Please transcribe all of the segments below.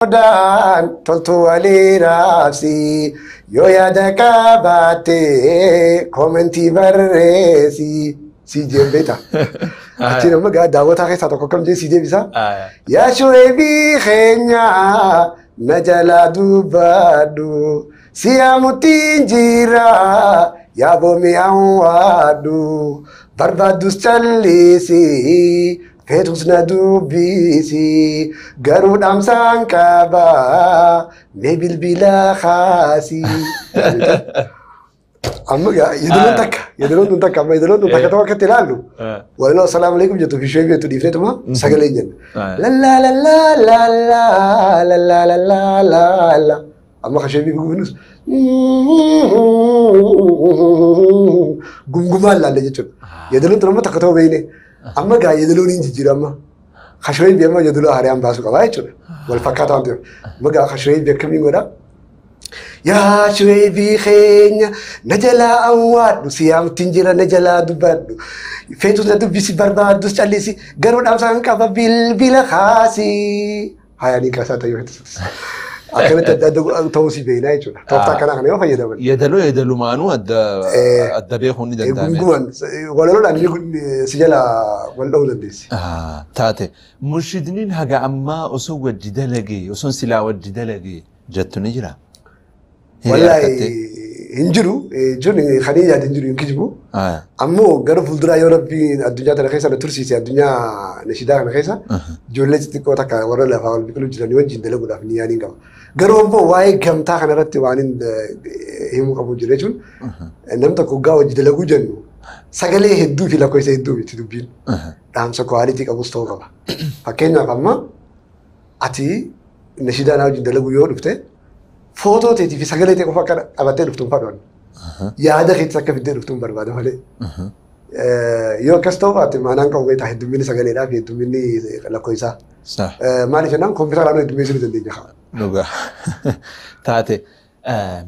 Qoodaan toltu walii raabsi yoo yaada qabaatte koomentii barreessi si jeen beekta. Achiin amma gaa daawwataa keessaa tokko akkam jee si deebisa. Yaa Shu'eebii keenya na jalaa dubbadhu si yaamutiin jira yaa boomii awwaadhu barbaadus callisi feetus na dubbisi garuu dhaamsaan qaba mee bilbila kaasi. Amma yeedaloon takka yeedaloon tun takka amma yeedaloon tun takka ta'uu akkatti ilaallu walaloo assalaamu alaikum jettu fi Shu'eebii jettu dhiifneetuma sagalee hin jenna. Lallaa lallaa lallaa lallaa lallaa lallaa amma kan Shu'eebii gubinus gumgumaan laalle jechuudha. Yeedaloon tun amma takka ta'uu beekne amma gaa yeedaloon hin jijjiiru amma. Kan Shu'eebii amma yeedaloo haaraan baasuu qaba jechuudha. Wal fakkaataa waan ta'eef. Amma gaa kan Shu'eebii akkamiin godhaa? Yaa Shu'eebii keenya na jalaa awwaadhu si yaamtiin jira na jalaa dubbadhu feetus na dubbisi barbaadus callisi garuu dhaamsaan qaba bilbila kaasi. Hayaanii kaasaa ta'uu akkanatti adda adda ta'uu si beeknaa jechuudha. Tooftaa akkanaa kana yoo fayyadaman. Yeedaloo yeedalumaanuu adda adda beekuun ni danda'ame. Gunguman walaloodhaan si jalaa wal dha'uu dandeessi. Taate murshidniin haga ammaa osoo wajji dalagee osoo silaa wajji dalagee jettu ni jira. Wallahi hin jiru jechuun kan hin yaadin jiru hin kijibu. Ammoo gara fuulduraa yoo rabbiin addunyaa tana keessa na tursiise addunyaa nashidaa kana keessa ijoollee xixiqqoo takka warra lafaa ol biqiluu jiran wajjin dalaguudhaaf ni yaadiin qaba. Garuu ammoo waa'ee gamtaa kana irratti waan hin himuu qabu jira jechuun namni tokko waggaa wajji dalaguu jennu sagalee hedduu fi lakkoofsa hedduu miti dubbiin. Dhaamsa kwaalitii qabus ta'uu qaba. Fakkeenyaaf amma ati nashidaa naa wajjin dalaguu yoo dhufte footoo teetii fi sagalee ta'e qofa akka qabattee dhuftu hin fadhoon. Yaada keetis akka fiddee dhuftu hin barbaada malee. Yoo akkas ta'u baate maanaan qabu beektaa heddumminni sagaleedhaa fi heddumminni lakkoofsaa. Maaliif jennaan kompiitaraan heddummeessuu ni dandeenya. Dhugaa. Taate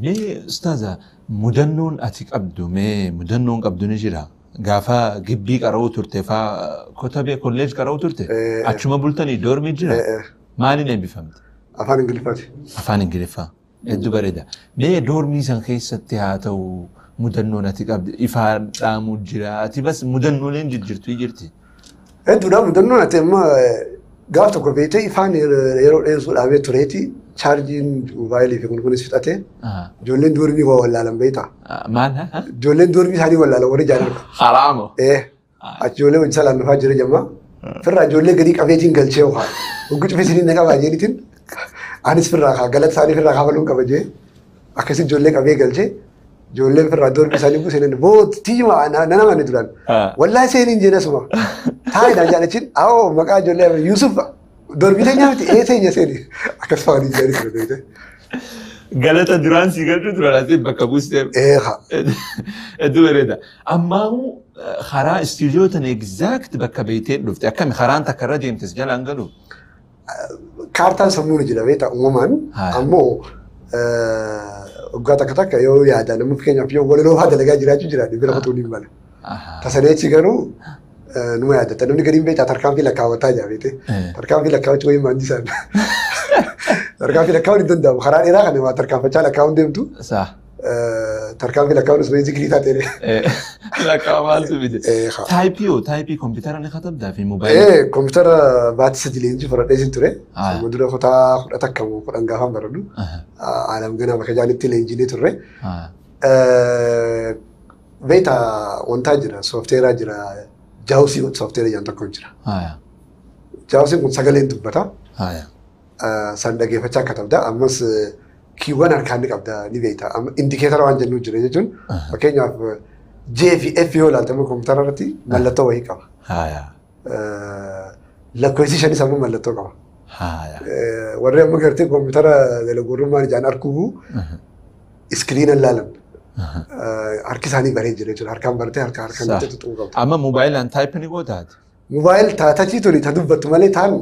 mee ustaaza mudannoon ati qabdu mee mudannoon qabdu ni jira. Gaafa gibbii qara'uu turte faa kotabee kolleej qara'uu turte achuma bultanii doormii jira. Maaliin eebbifamte? Afaan Ingiliffaati. Afaan Ingiliffaa. Hedduu bareeda. Mee doormii san keessatti haa ta'u mudannoon ati qabdu ifaan dhaamuu jira. Ati bas mudannooleen jijjiirtu jirti. Hedduudha mudannoon ati amma gaaf tokko beektee ifaan yeroo dheersuu dhaabee tureeti chaarjiin moobaayilii fi kun kunis fixate ijoolleen doormii waa wallaalan beektaa. Maal? Ijoolleen doormii isaanii wallaalan warri jaalladha. Haraamo. Achi ijoollee hojii salaan dhufaa jira jamma. Firraa ijoollee gadi qabeetiin galchee ho'a. Hoggu cufee isiniin na qabaa jeenitiin anis firraa kaa galata isaanii firraa kaafaluun qaba jee akkasii ijoollee qabee galchee ijoolleen firraa doormii isaanii buuseen boot tiyyuma nan amane duraan. Wallaahi seeniin jeen asuma. Taa'idhaan jaalachiin awoo maqaa ijoollee Yusuf doormii teenyaa miti ee seenya seeni akkas fa'aa jedhanii ture beekte. Galata duraan si galchu duraan asii bakka buustee. Hedduu bareeda. Ammaa karaa istuudiyoo tana exact bakka beektee dhufte akkami karaan takka irra deemtes jalaan galu? Kaartaan sammuu ni jira beektaa uumamaan ammoo waggaa takka takka yoo yaada namni fakkeenyaaf yoo walaloo fa'aa dalagaa jiraachuu jiraate bira kutuu ni mala. Tasaneechi garuu numa yaadata namni gadiin beektaa tarkaanfii lakkaawwataa jira beekte tarkaanfii lakkaawwachuu wayii maandisaan. Tarkaanfii lakkaawwan hin danda'amu karaa dheeraa kana waa tarkaanfachaa lakkaawwan deemtu. Tarkaanfii lakkaawwan osoo zikrii taatee. Lakkaawwa maaltu fide? Taayipii hoo taayipii kompiitara ni katabdaa fi moobaayilii? Kompiitara baatii sadii leenjii fudhadhee sin ture. Amma dura kutaa 11 moo 10 gaafan baradhu. Alam ganaa bakka jaanitti leenjinee turre. Beektaa wantaa jira soofteeraa jira jaawusii soofteera jedhan tokko jira. Jaawusiin kun sagaleen dubbata. San dhageeffachaa katabda ammas kiiwwan harkaan ni qabda ni beekta. Indikeetara waan jennu jira jechuun fakkeenyaaf J fi F yoo ilaalte kompiitara irratti mallattoo wayii qaba. Lakkoofsi shanis ammoo mallattoo qaba. Warri amma gartee kompiitara dalagurummaan ijaan arguu iskiriina ilaalan. Harki isaanii baree jira jechuudha. Harkaan bartee harka harkaan itti tuxuu qabda. Amma moobaayilaan taayipii ni gootaati? Moobaayil taatachii tuni ta dubbattu malee taan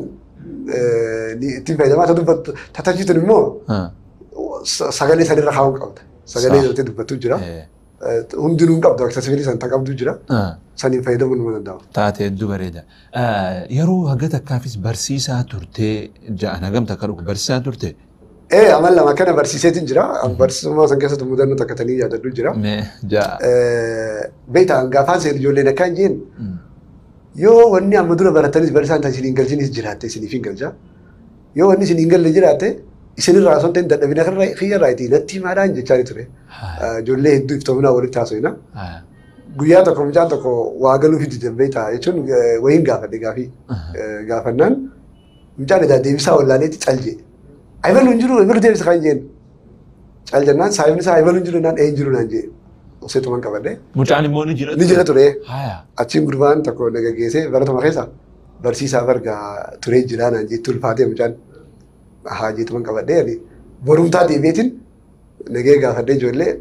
ittiin fayyadamaa ta dubbattu tatachii tuni immoo sagalee sanirra kaa'uu qabda. Sagalee irratti dubbattu jira. Hundinuu hin qabdu accessibility san qabdu jira. Saniin fayyadamuun nama danda'ama. Taate hedduu bareeda. Yeroo haga takkaafis barsiisaa turtee ja'an hagam takka dhugu barsiisaa turte? Amal lama kana barsiiseetiin jira. Barsiisummaa san keessatti mudannoo takka tanii yaadadhu jira. Beektaa gaafaan seera ijoolleen akkaan jeen yoo wanni amma dura baratanis barsiisaan tan isin hin galchinis jiraatte isiniif hin galcha. Yoo wanni isin hin galle jiraatte isinirraa osoo hin ta'in dadhabina kiyyarraa itti natti himaadhaan jechaa ture. Ijoollee hedduu iftoominaa walitti haasofina. Guyyaa tokko mucaan tokko waa galuu fi dide beektaa jechuun wayiin gaafadhe gaafii. Gaafannaan mucaan edaa deebisaa wallaaleetti cal jee. Aybalu hin jiru aybalu deebisa kan jeen. Cal jennaan saayibni isaa aybalu hin jiru naan ee hin jiru naan jee. Oseetuman qabadhe. Mucaan immoo ni jira Ni jira ture. Achiin gurbaan tokko na gaggeessee baratuma keessa barsiisaa bargaa turee jira naan jee tulfaatee mucaan. Haa jeetuman qabadhee ani borumtaa deebiitiin nagee gaafadhee ijoollee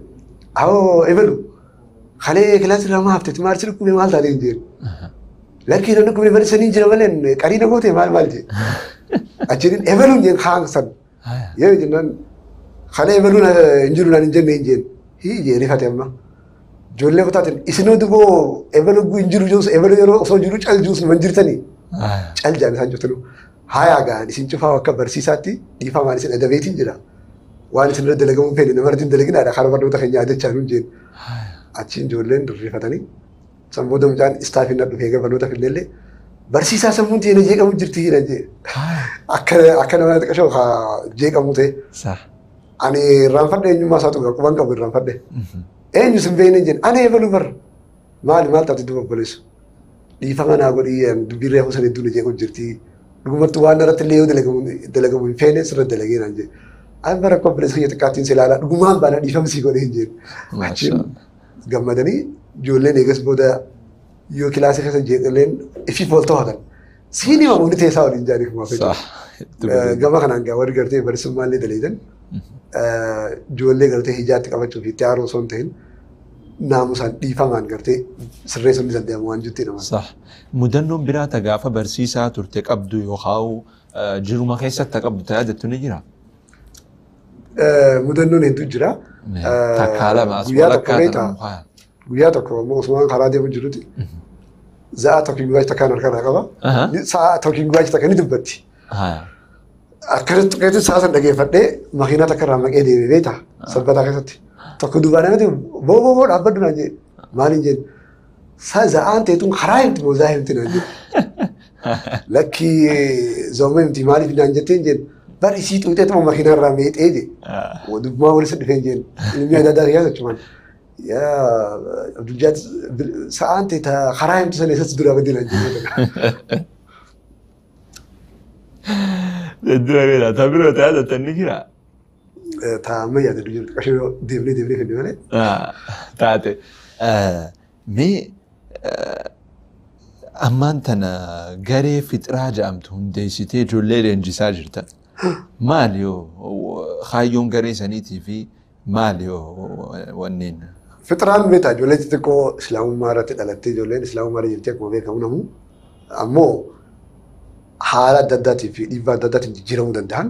hawoo aybalu kalee kilaasii irraa maal hafteeti maal si dhukkube maal taatee hin jeen. Lakkii namni dhukkubne barsiisanii jira malee qarii na goote maal maal jee. Achiin ebaluun jeen kaan san. Yoo jennaan kalee ebaluun hin jiru naan hin jenne hin jeen. Hii jee rifate amma. Ijoollee kutaatiin isinoo duboo ebaluu hin jiru juus ebaluu yeroo osoo jiru cal juus numa hin jirtanii. Cal jaan isaan jirtanu. Hayaa gaan isin cufaa akka barsiisaatti dhiifamaan isin adabeetiin jira. Waan isin irra dalagamuu feene namarratti hin dalaginaadha karaa barnoota keenya yaadachaa nuun jeen. Achiin ijoolleen rifatanii san booda mucaan istaafiin na dhufee barnoota finneellee barsiisaa sammuun ta'e na jeeqamu jirti jedhan jee. Akka nama xiqqashoo jeeqamu ta'e. Ani irraanfadhe eenyummaa isaa tuqa quban qabu irraanfadhe. Eenyu sin beekne hin jenne ani eebaluu barra. Maali maal taate duuba obboleessu. Dhiifama naa godhii dubbii reefu san hedduu na jeequ jirti. Dhugumatti waan irratti illee yoo dalagamu hin feene sirra dalagee naan jee. Ani bara akka obboleessa kiyya xiqqaattiin si ilaalaa dhugumaan baana dhiifama sii godhee hin jenne. Achiin gammadanii ijoolleen eegas booda yoo kilaasii keessa jeeqaleen ifiif wal to'atan. Siin himamu ni teessaa waliin jaaniif maaf jechuudha. Gama kanaan gaa warri gartee barsiisummaa illee daleedan ijoollee gartee hijaatti qabachuuf itti aaruu osoo hin ta'in naamusaan dhiifamaan gartee sirreessuun ni danda'amu waan jirti nama. Mudannoon biraa ta gaafa barsiisaa turte qabdu yookaan jiruma keessatti qabdu tajaajiltu ni jira? Mudannoon hedduu jira. Takkaa lama as walakkaa. Guyyaa tokko immoo Usmaan karaa deemu jirutti za'a tokko guyyaa takkaan harkaan qaba. Sa'a tokko guyyaa takka ni dubbatti. Akkanatti tuqeetu sa'a san dhageeffadhee makiinaa takka irraa maqee deeme beektaa sabbataa keessatti. Tokko duubaa namatti boo boo boo dhaabbadhu naan jedhe maaliin jedhe sa'a za'aan ta'etuun karaa himti moo za'a himti naan jedhe. Lakkii zooma himti maaliif naan jettee hin jedhe bari isii xuuxeetuma makiinaa irraa meexee jedhe. Dubbumaa walitti dhufee hin jedhe ilmi adda addaa keessa achumaan. Yaa Abduljaad sa'aan ta'e karaa himtu sana eessatti duraa badii naan jedhe. Hedduu bareeda. Ta biroo ta'aa jettan ni jiraa? Ta amma yaadadhu jiru qashoo deemnee deemnee fedhe malee. Taate. Mee ammaan tana garee fixraa jedhamtu hundeessitee ijoollee leenjisaa jirta. Maali yoo kaayyoon garee saniitii fi maali yoo wanneen? Fixraan beektaa ijoollee xixiqqoo islaamummaa irratti dhalattee ijoolleen islaamummaa irra jirti akkuma beekamu namu ammoo haala adda addaatii fi dhiibbaa adda addaatiin jijjiiramuu danda'an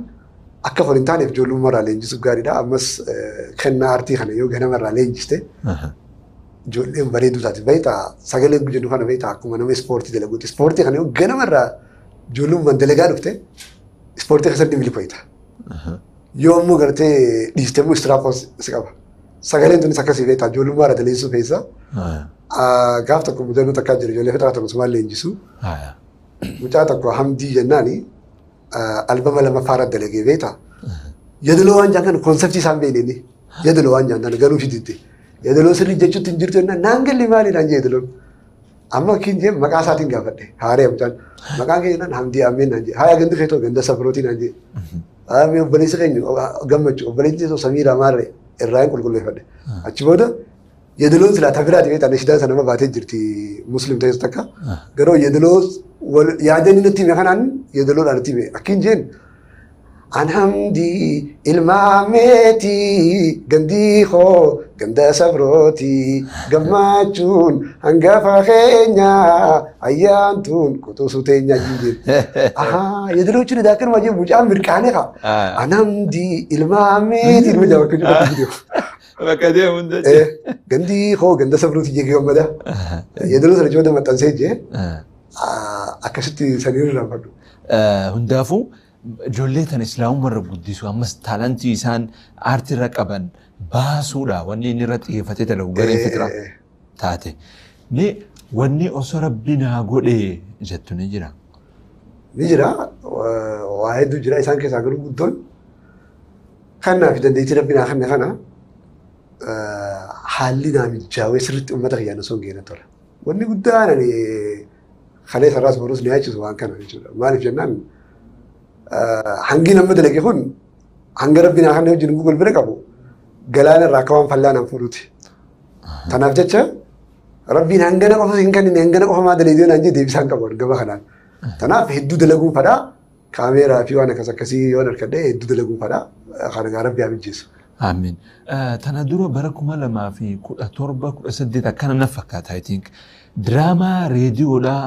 akka foon hin taaneef ijoollummaa irraa leenjisuuf gaariidha. Ammas kennaa aartii kana yoo ganama irraa leenjiste ijoolleen bareedduu taate beektaa sagalee jennu kana beektaa akkuma nama ispoortii dalaguuti. Ispoortii kana yoo ganama irraa ijoollummaan dalagaa dhufte ispoortii keessatti milkoofta. Yoo immoo gartee dhiiste immoo istiraappoos si qaba. Sagaleen tunis akkasii beektaa ijoollummaa irraa daleessuu feessa. Gaaf tokko mudannoo takkaa jiru ijoollee fixaa tokko sumaan leenjisu. Mucaa tokko Hamdii jennaani albama lammaffaa irra dalagee beektaa. Yadaloo waan jaan kana konseptii isaan beekne yadaloo waan jaan kana galuu fididde. Yadaloo sirrii jechuutti hin jirtu jennaan naan galle maali naan jee yadaloon. Amma akkin jee maqaa isaatiin gaafadhe haaree mucaan maqaan kee jennaan Hamdii Ammeen naan jee haaya gandi keetoo ganda Safrootii naan jee. Ammee obboleessi keenya gammachuu obboleessi keenya Samiiraa Maarree irraa hin qulqulleeffadhe. Achi booda yadaloon silaa tafiraati beektaa nashiidaan sana nama baatee jirti muslim ta'es takka. Garuu yadaloo yaadanii natti hime kanaan yadaloodhaan natti hime akkin jeen an Hamdii ilma Ammeetii gandii koo ganda Safrootii gammachuun hangafa keenya ayyaantuun quxisuu teenya jeen. Ahaa yadaloo jechuun edaa akkanuma jee mucaan mirqaanee kaa. An Hamdii ilma Ammeetii ilma jaa bakka jiru. Bakka deemu hunda. Gandi koo ganda sabruuti jee gammada. Yeedaloo sana cimada maxxansee jee akkasitti sanii irraanfadhu. Hundaafuu ijoollee tan islaamummaa irra guddisu ammas taalantii isaan aartii irra qaban baasuudha wanni inni irra xiyyeeffatee dalagu gareen fixira taate. Mee wanni osoo rabbi naa godhe jettu ni jira? Ni jira. Waa hedduu jira isaan keessaa garuu guddoon kannaa fi dandeettii rabbi naa kenne kana haalli naa mijaawee sirriitti uummata kiyyaan osoo hin geenye tola. Wanni guddaan ani kalee sararaas boruus ni yaachisu waan kana jechuudha. Maaliif jennaan hangi nama dalage kun hanga rabbi naa kenne wajjin Google bira qabu galaana irraa akka waan fallaan fuudhuuti. Tanaaf jecha rabbiin hangana qofa hin kennine hangana qofa maa dalaydee naan jee deebisaan qabu gaba kanaan. Tanaaf hedduu dalaguun fadhaa kaameeraa fi waan akkas akkasii yoon harkadhe hedduu dalaguun fadhaa kana gaa rabbi haa mijjeessu. Amiin. Tana dura bara 2017 18 akkana na fakkaata I think. Diraamaa reediyoodhaa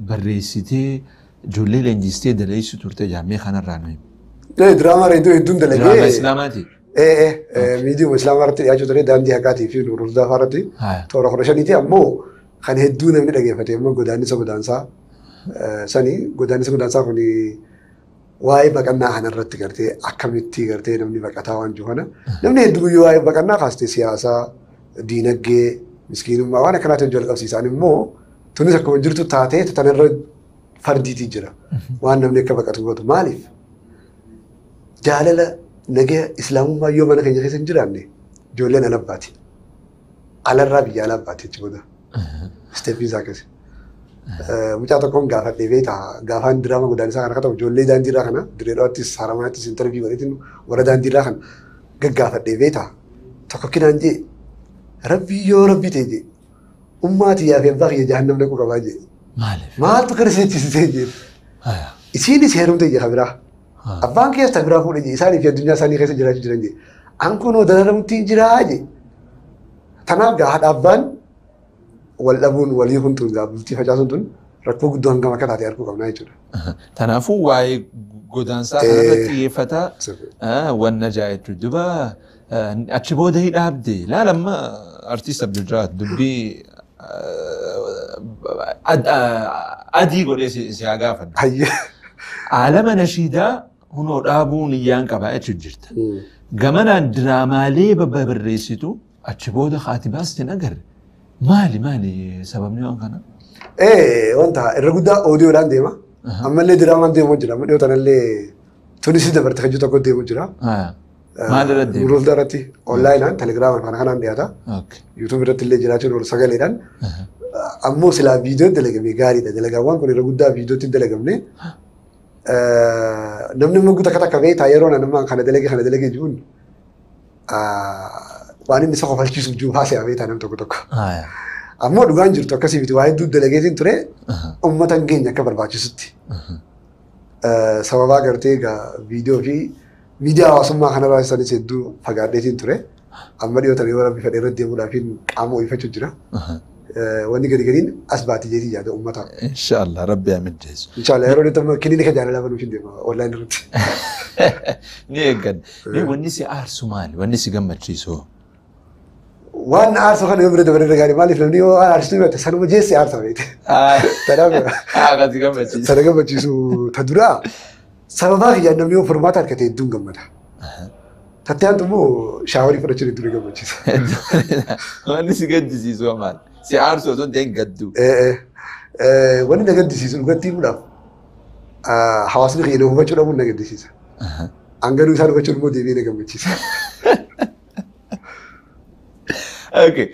barreessitee ijoollee leenjistee daleessu turte jaammee kanarraa nu himi. Diraamaa reediyoo hedduun dalagee. Diraamaa Islaamaati. Miidiyuma Islaamaa irratti dhiyaachuu ture daandii haqaatii fi Nuurul Hudaa irratti toora 15ti ammoo kan hedduu namni dhageeffate immoo godaannisa godaansaa sanii godaannisa godaansaa kun waa'ee baqannaa kanarratti gartee akkamitti gartee namni baqataa waan jiru kana namni hedduu guyyuu waa'ee baqannaa kaastee siyaasaa diinagdee miskiinummaa waan akkanaatiin wal qabsiisan immoo tunis akkuma jirtu taatee tanarra fardiitii jira waan namni akka baqatu gootu maaliif jaalala nagaya islaamummaa yoo mana keenya keessa hin jiraanne ijoolleen ala baati. Alarraa biyya alaa baati jechuudha. Isteeppiin isaa akkasi. Mucaa tokkoon gaafadhee beektaa gaafaan diraama godaannisaa kana ta'u ijoollee daandiirraa kana dirree dhawaattis haramaattis intarvii godheetiin warra daandiirraa kana gaggaafadhee beektaa tokko kinaan jee rabbii yoo rabbii ta'e jee ummaa tiyyaa fi abbaa kiyya jahannam dhaquu qabaa jee. Maaliif? Maaltu kana seechisiisee jee. Isiinis heerumte jee kabiraa. Abbaan keessa biraa fuudhe jee isaanii fi addunyaa isaanii keessa jiraachuu jiran jee. An kunoo dararamtiin jiraa jee. Tanaaf gaa haadha abbaan wal dhabuun walii huntuun gaa bultii facaasuun tun rakkoo guddoo hangam akka taate arguu qabnaa jechuudha. Kanaafuu waa'ee godaansaa kanarratti xiyyeeffataa wanna jaa jechuudha. Duba achi booda hidhaabde laala amma artiist Abdul Jawaad dubbii adii godhee si haa gaafadhu. Aalama nashiidaa hunoo dhaabuun iyyaan qabaa jechuun jirta. Gamanaan diraamaalee babbarreessitu achi booda haati baasteen agarre. Maali maali sababni waan kanaa? Wanta irra guddaa oodiyoodhaan deema. Ammallee diraamaan deemu jira. Amma dhiyoo tanallee Tunisii dabarte kan jiru tokko deemu jira. Maal irratti deema? Nuurul Hudaa irratti onlaayinaan telegiraamaan kana kanaan dhiyaata. Yuutuub irratti illee jiraachuun ol sagaleedhaan. Ammoo silaa viidiyoon dalagame gaariidha. Dalagaawwan kun irra guddaa viidiyootti hin dalagamne. Namni immoo takka takka beektaa yeroo nama kana dalage jiruun waan inni isa kofalchiisuuf jiru haasa'aa beektaa nam tokko tokko. Ammoo dhugaan jirtu akkasii miti waa hedduu dalageetiin ture uummata hin geenye akka barbaachisutti. Sababaa gartee egaa viidiyoo fi miidiyaa hawaasummaa kanarraa isanis hedduu fagaadheetiin ture. Amma dhiyoo tana yoo rabbi fedhe irra deemuudhaaf qaama ho'ifachuu jira. Wanni gadi gadiin as baati jeetii yaada uummataaf. Inshaallah rabbi haa mijjeessu. Inshaallah yeroo dhiyootti amma kilinika jaalalaa banuuf hin deema onlaayinii irratti. Ni eegganna. Mee wanni si aarsu maali? Wanni si gammachiisu? Waan aarsu kana yoo bira dabaree irra gaarii maaliif namni yoo aarsu himate sanuma jeesse aarsa beekte. Kanaaf Kan si gammachiisu. Sana gammachiisu ta duraa sababaa kiyyaan namni yoo furmaata argate hedduun gammada. Tattee aantu immoo shaaworii fudhachuun hedduu na gammachiisa. Wanni si gaddisiisu maali? Si aarsu osoo hin ta'in gaddu. Wanni na gaddisiisu dhugatti himuudhaaf hawaasni kiyya na hubachuu dhabuun na gaddisiisa. Hanganuu isaan hubachuun immoo deebi'ee na gammachiisa. Okay.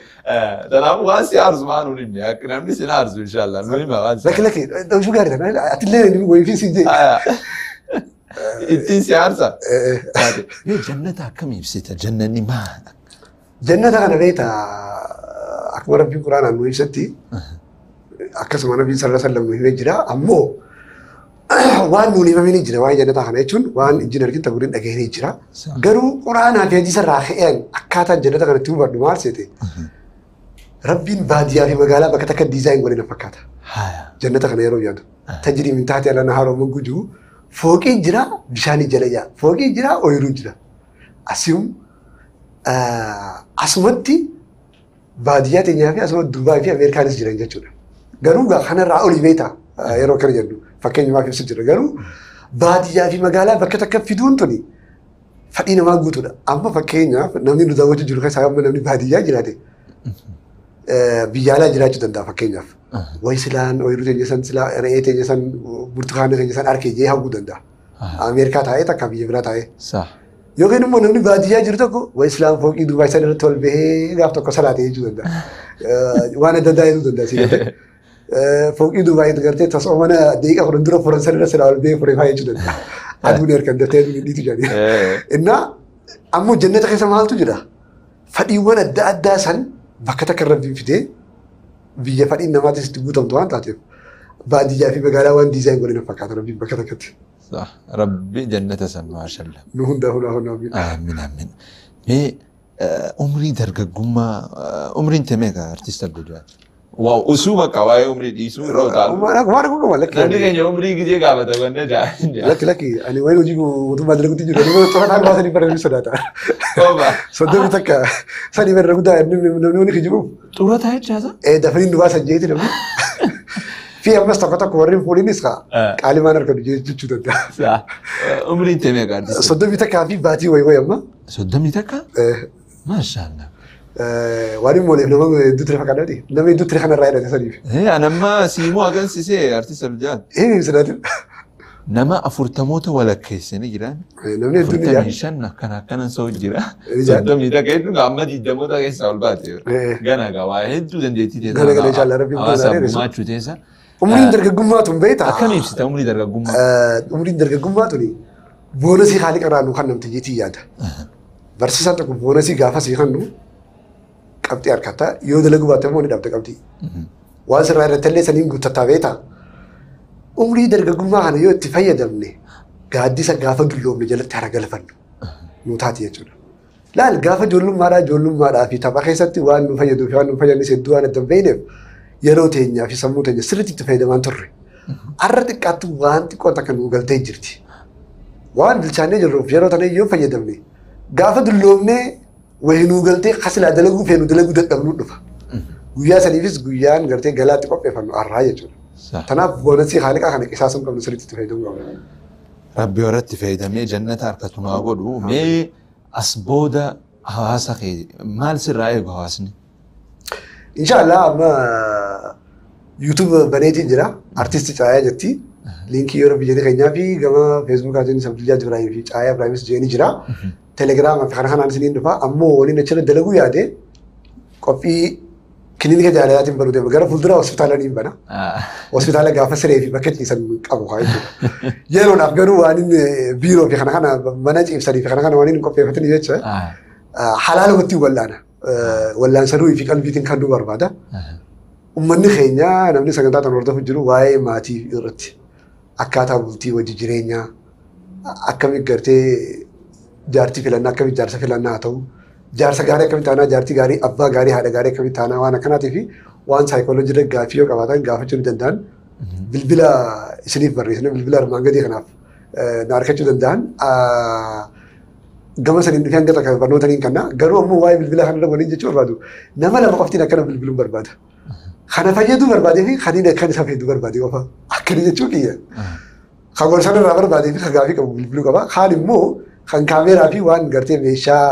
Kanaafuu waan si aarsu maal nuun himne akka namni si aarsu inshallah nu hima waan si. Lakki lakki dhabsuu gaarii dha. Atillee inni wayii fi si jee. Ittiin si aarsa. Mee jannata akkam ibsita? Jannanni maal? Jannata kana beektaa akkuma rabbiin quraanaan nu ibsatti akkasuma nabiyyiin sallallahu alaihi wasallam nu himee jira. Ammoo waan nuun himamee jira waa'ee jannataa kana jechuun waan ijji argin ta'uu hin dhageenye jira. Garuu quraanaa fi hadiisa irraa ka'een akkaataan jannata kanatti hubadhu maal seete rabbiin baadiyyaa fi magaalaa bakka takka diizaayin godhe na fakkaata. Jannata kana yeroo yaadu. Tajrii min taatee ala nahaaroo manguu jiru fooqiin jira bishaanii jala yaa fooqiin jira ooyiruun jira. Asiyum Asumatti baadiyyaa teenyaa fi asumatti Dubaay fi Ameerikaanis jiran jechuudha. Garuu kanarraa olii beektaa yeroo akkana jennu fakkeenyumaaf ibsu jira. Garuu baadiyyaa fi magaalaa bakka takka fiduun tuni fedhii namaa guutuudha. Amma fakkeenyaaf namni nu daawwachuu jiru keessaa amma namni baadiyyaa jiraate biyya alaa jiraachuu danda'a fakkeenyaaf. Wayi silaan ooyiruu teenya san silaa re'ee teenya san burtukaana teenya san harkee jee hawwuu danda'a. Ameerikaa taa'ee takka biyya biraa taa'ee. Yookiin immoo namni baadiyyaa jiru tokko wayi silaan fooqii Dubaay san irratti ol bahee gaaf tokko salaatee jechuu danda'a. Waan adda addaa jechuu danda'a si gartee. Fooqii Dubaay gartee tasoo mana deeqa kudhan dura furan san irra silaa ol bahee furee faa jechuu danda'a. Aduun harkaan daftee aduun dhiitu jedhanii. Innaa ammoo jannata keessa maaltu jira? Fadhiiwwan adda addaa san bakka takka irra fidee biyya fadhiin namaatis itti guutamtu waan taateef baadiyyaa fi magaalaa waan diizaayin godhan fakkaata rabbiin bakka takkatti. Rabbi jannata san maashaallah. Nu hundaa hundaa hundaa. Amiin amiin. Mee umrii dargaggummaa umriin tee meeqa artist Abdul Jawaad? Waaw usuu bakka waa'ee umrii dhiisuu irra utaalu. Waan akkuma lakki. Namni keenya umrii gizee gaafata wanna jaa. Lakki lakki ani waa'ee hojii mootummaa dalaguutti jiru. Ani tola baasanii bara inni sodaata. Soddomii takka sadii bara guddaa namni wani kijibu. Xurataa jechaasa? Dafanii nu baasan jeeti namni. Fi ammas tokko tokko warri fuulinis qaalimaan harka jechuu danda'a. Umriin tee meeqa artist? Soddomii takkaa fi baatii wayi wayi amma. Soddomii takka? Maashaallah. Waan hin mooleef nama hedduu ture fakkaata. Nama hedduu ture kanarraa jedhate saniif. Ani amma siimuu agarsiisee artist Abdul Jawaad. Sodaatin. Nama afurtamoota walakkeessanii jiran. Namni hedduun ni jira. 45 akkana akkana soo jira. Soddomii takka hedduun amma digdamoota keessaa ol baate. Gana gaa hedduu dandeettii teessa. Gana gana inshallah rabbiin Hawaasa gumaachuu teessa. Umriin dargaggummaa tun beektaa? Akkam ibsita umrii dargaggummaa? Umriin dargaggummaa tuni boonasii haali qaraanu kan namti jeetii yaada. Barsiisaan tokko boonasii gaafa sii kennu qabxii harkatta yoo dalaguu baatte immoo ni dhabda qabxii. Waan sirraa irratti illee saniin guuttataa beektaa? Umrii dargaggummaa kana yoo itti fayyadamne gaaddisa gaafa dulloomne jalatti hara galfannu nu taati jechuudha. Laal gaafa ijoollummaadhaa fi tapha keessatti waan nu fayyaduu fi waan nu fayyadnes hedduu waan adda hin beekneef yeroo teenyaa fi sammuu teenya sirriitti itti fayyadamaan turre. Har'a xiqqaattu waan xiqqoo takka nu galtee jirti. Waan bilchaannee jirruuf yeroo tana yoo fayyadamne gaafa dulloomnee wayii nu galtee kasilaa dalaguu feenu dalaguu dadhabnuu dhufa. Guyyaa saniifis guyyaan gartee galaatti qopheeffannu har'aa jechuudha. Tanaaf boonasii haaliqaa kana qisaasuu qabnu sirriitti itti fayyadamuu qabna. Rabbi warratti fayyadamee jannata harkatu naa godhu mee as booda hawaasa kee maal sirraa eegu hawaasni? Inshallah amma YouTube baneetiin jira. Artisti Caayaa jetti. Liinkii yeroo biyya keenyaa fi gama Feesbuukaatiin Abdul Jawaad Ibrahim fi Caayaa Ibrahimis jeeni jira. Telegiraama fi kana kanaan isiniin dhufa. Ammoo waliin achirra dalaguu yaade qophii kilinika jaalalaatiin banuu deema. Gara fuuldura hospitaala niin bana. Hospitaala gaafa siree fi bakka ciisan qabu haa jechuudha. Yeroodhaaf garuu waan inni biiroo fi kana kana mana ciibsanii fi kana kana waan inni qopheeffatanii jecha halaalumatti wallaana. Wallaansa ruuhii fi qalbiitiin kan nu barbaada. Uummanni keenya namni sagantaa tan hordofu jiru waa'ee maatii irratti akkaataa bultii wajji jireenyaa akkamitti gartee jaartii filannaa akkamitti jaarsa filannaa haa ta'u jaarsa gaarii akkamitti taanaa jaartii gaarii abbaa gaarii haadha gaarii akkamitti taanaa waan akkanaatii fi waan saayikooloojii irra gaaffii yoo qabaatan gaafachuu ni danda'an bilbila isiniif barreessine bilbila armaan gadii kanaaf na argachuu danda'an. Gama saniin dhufee hanga takka barnoota niin kenna garuu ammoo waa'ee bilbila kanarra waliin jechuu barbaadu nama lama qoftiin akkana bilbiluun barbaada. Kana fayyaduu barbaadee fi kan inni akkan isa fayyaduu barbaade qofa akkana jechuu kiyya. Kan gorsa irraa barbaadee fi kan gaafii qabu bilbiluu qaba. Kaan immoo kan kaameeraa fi waan gartee meeshaa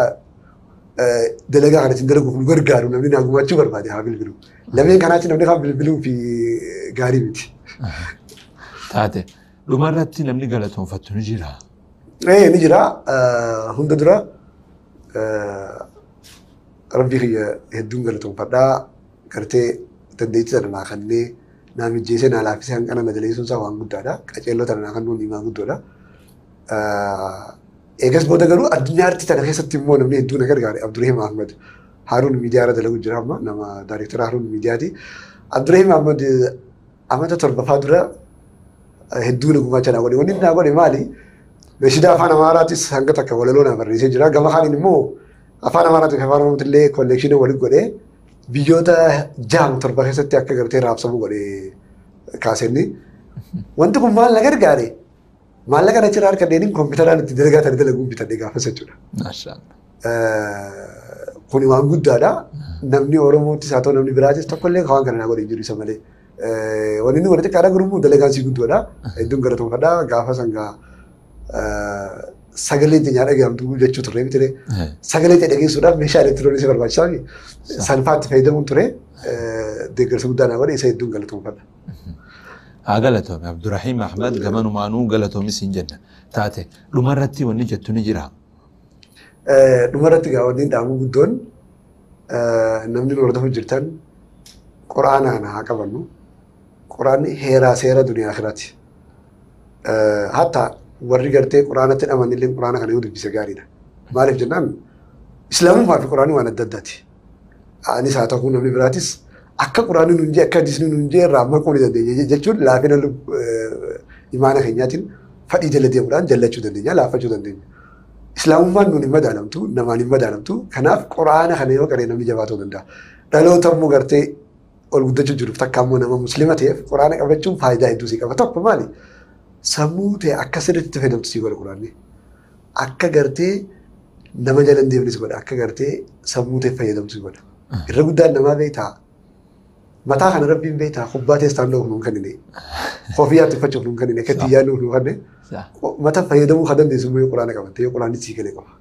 dalagaa kana ittiin dalaguuf nu gargaaru namni naa gumaachuu barbaade haa bilbilu. Lameen kanaatti namni kaan bilbiluu fi gaarii miti. Taate dhumarratti namni galatoonfattu ni jira. Ni jira. Hunda dura rabbii kiyya hedduun galatoonfadhaa gartee dandeettii sana naa kennee naa mijjeessee naa laaffisee hanqina na daleessuun isaa waan guddaadha. Qaceelloo tana naa kennuun himaa guddoodha. Eegas booda garuu addunyaa artii tana keessatti immoo namni hedduu na gargaare Abdurrahim Ahmad. Haaruun miidiyaa irra dalagu jira amma nama daayirektara Haaruun miidiyaati. Abdurrahim Ahmad amata torbaffaa dura hedduu na gumaacha naa godhe. Wanni naa godhe maali? Nashidaa afaan Amaaraatis hanga takka walaloo naa barreessee jira. Gama kaaniin immoo afaan Amaaraatii fi afaan Oromootti illee kollekshinii waliin godhee biyyoota 6 7 keessatti akka gartee raabsamu godhee kaasenni. Wanti kun maal na gargaare? Maallaqa na achirraa harkadheeniin kompiitaraan itti dalagaa tana dalaguun bitadhe gaafas jechuudha. Kuni waan guddaadha. Namni Oromootis haa ta'u namni biraatis tokkollee waan kana naa godhe hin jiru isa malee. Wanni inni godhe xiqqaadha garuu dalagaan sii guddoodha. Hedduun galatoomfadha. Gaafa sangaa sagalee teenyaa dhagahamtu jechuu turre miti. Sagalee ta'e dhageessuudhaaf meeshaa elektirooniksii barbaachisaa salphaatti fayyadamuun ture. Deeggarsa guddaa naa godhe isa hedduun galatoomfadha. Haa galatoome Abdurrahiim Ahmad gamanumaanuu galatoomis hin jenna. Taate dhumarratti wanni jettu ni jira. Dhumarratti gaa wanni dhaamu guddoon namni nu hordofu jirtan quraana kana haa qabannu. Quraanni heeraa seera duniyaa akhiraati. Hatta warri gartee quraanatti dhaman illee quraana kana yoo dubbise gaariidha. Maaliif jennaan islaamummaa fi quraanni waan adda addaati. Anis haa ta'u namni biraatis akka quraanni nuun jee akka hadiisni nuun jee irraa maquu ni dandeenya jechuun laafina imaana keenyaatiin fadhii jala deemuudhaan jallachuu dandeenya laaffachuu dandeenya. Islaamummaan nuun hin madaalamtu namaan hin madaalamtu kanaaf quraana kana yoo qaree namni jabaa ta'uu danda'a. Dhaloota immoo gartee ol guddachuu jiruuf takka immoo nama muslima ta'eef quraana qabachuun faayidaa hedduu sii qaba. Tokko maali? Sammuu ta'e akka sirriitti itti fayyadamtu sii godha quraanni. Akka gartee nama jala hin deemne si godha. Akka gartee sammuu ta'e fayyadamtu si godha. Irra guddaan namaa beektaa. Mataa kana rabbiin beektaa kubbaa teessaan dhoofu nuun kennine. Koofiyyaa tuffachuuf nuun kennine. Akka ittiin yaadnuuf nuun kennine. Mata fayyadamuu kan dandeessu immoo yoo quraana qabatte yoo quraanni sii galee qaba.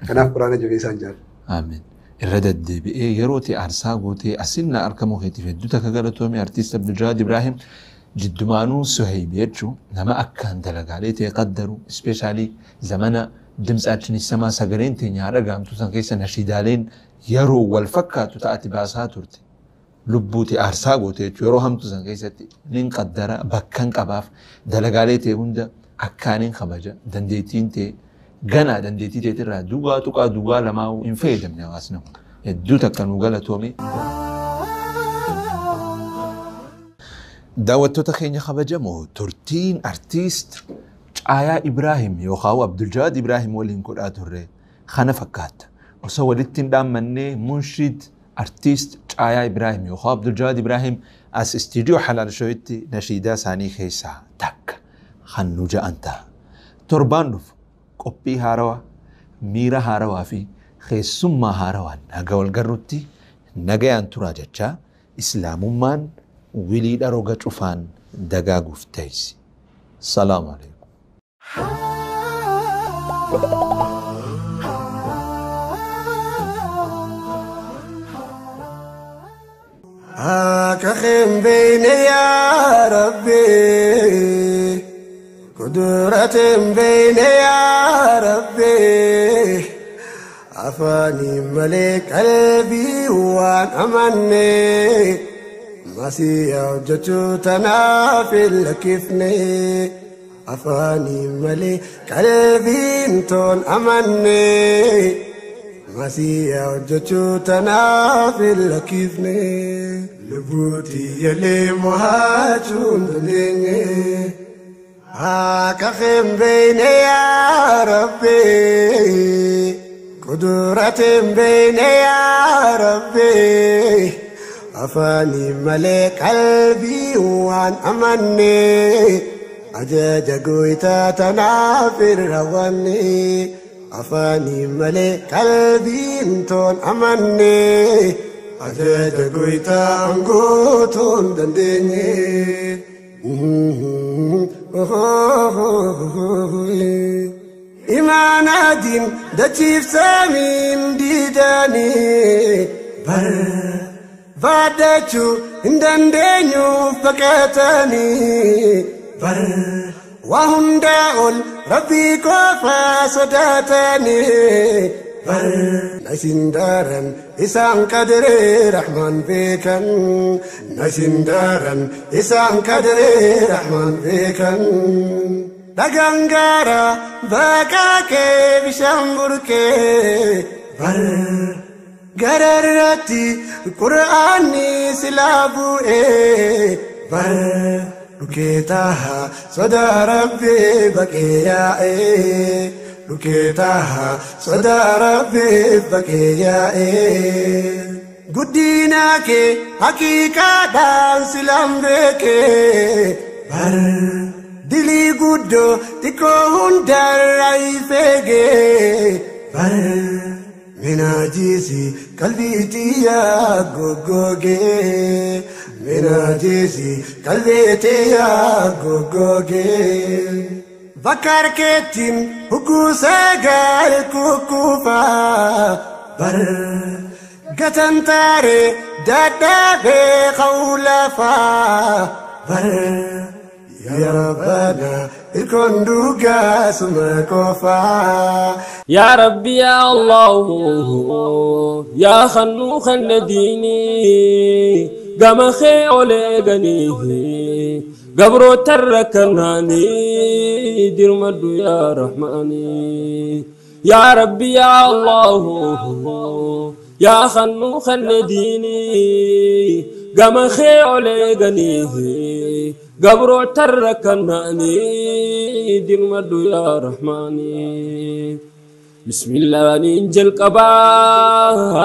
Kanaaf quraana jabeessaan jaalladha. Amiin. Irra deddeebi'ee yeroo ta'e aarsaa gootee asinna argamuu keetiif hedduu takka galatoome artiist Abduljawaad Ibraahim jiddumaanuu Suhayb jechuun nama akkaan dalagaalee ta'e qaddaru ispeeshaalii zamana ድምጻችን ይሰማ sagaleen teenya haa dhagahamtu san keessa nashiidaaleen yeroo wal fakkaatu ta'ati baasaa turte. Lubbuu ta'e aarsaa goote jechuudha yeroo hamtu san keessatti nin qaddara bakkan qabaaf dalagaalee ta'e hunda akkaaniin kabaja dandeettiin ta'e ganaa dandeettii ta'e irraa duwwaa tuqaa duwwaa lamaa hin fayyadamne hawaasni kun hedduu takka nu galatoome. Daawwattoota keenya kabajamoo turtiin artiist Caayaa Ibraahim yookaan Abduljawaad Ibraahim waliin godhaa turre kana fakkaata. Osoo walitti hin dhaammannee munshid artiist Caayaa Ibraahim yookaan Abduljawaad Ibraahim as istiidiyoo Halaal Shooyitti nashiidaa isaanii keessaa takka kan nu ja'an ta'a. Torbaan dhufu qophii haarawaa, miira haarawaa fi keessummaa haarawaan naga wal garrutti nagayaan turaa jechaa islaamummaan wilii roga cufaan dagaaguuf teessi. Salaamu alaikum. كخيم بيني يا ربي قدرة بيني يا ربي عفاني ملك قلبي وان أمني مسيح وجدتنا في الكفني عفاني ملك قلبي انتون أمني مسيح وجدتنا في الكفني لبوتي يلي مهاجون دليني كخيم بيني يا ربي قدرة بيني يا ربي عفاني ملك قلبي وان أمني أجاج قويتا تنافر رواني عفاني ملك قلبي انتون أمني أجاج قويتا أنقوتون دندني إيمان دين دتيف سامين ديداني بر فادتشو اندندنيو فكاتاني بر وهم داول ربي كوفا صداتاني بر نسين دارن إسان قدري رحمن بكن نسين دارن إسان قدري رحمن بكن دغنغارا بكاكي بشامبركي بر غررتي قرآني سلابو اي بر ركيتها صدى ربي بكيا اي ركيتها صدى ربي بكيا اي قديناك حقيقة دان سلام بكي بر دلي قدو تكون دار فيجي بر Minaajiisi qalbiitii yaa goggogee. Minaajiisi qalbiitii yaa goggogee. Bakka harkeettiin hugguu gaal kukkuufaa bar gatantaaree dadhabee qawlafaa bar yaa rabbana irkoon dhugaa suma qofaa. يا ربي يا الله يا خنو خلديني قام خيولي غنيه قبرو تركناني دير مدو يا رحماني يا ربي يا الله يا خنو خلديني قام خيولي غنيه قبرو تركناني دير مدو يا رحماني بسم الله ننجل قبا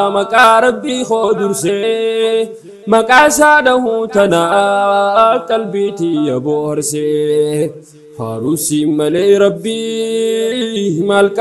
مكا ربي خودرسي مكا ساده تنا قلبيتي يا بورسي فاروسي ملي ربي مالك.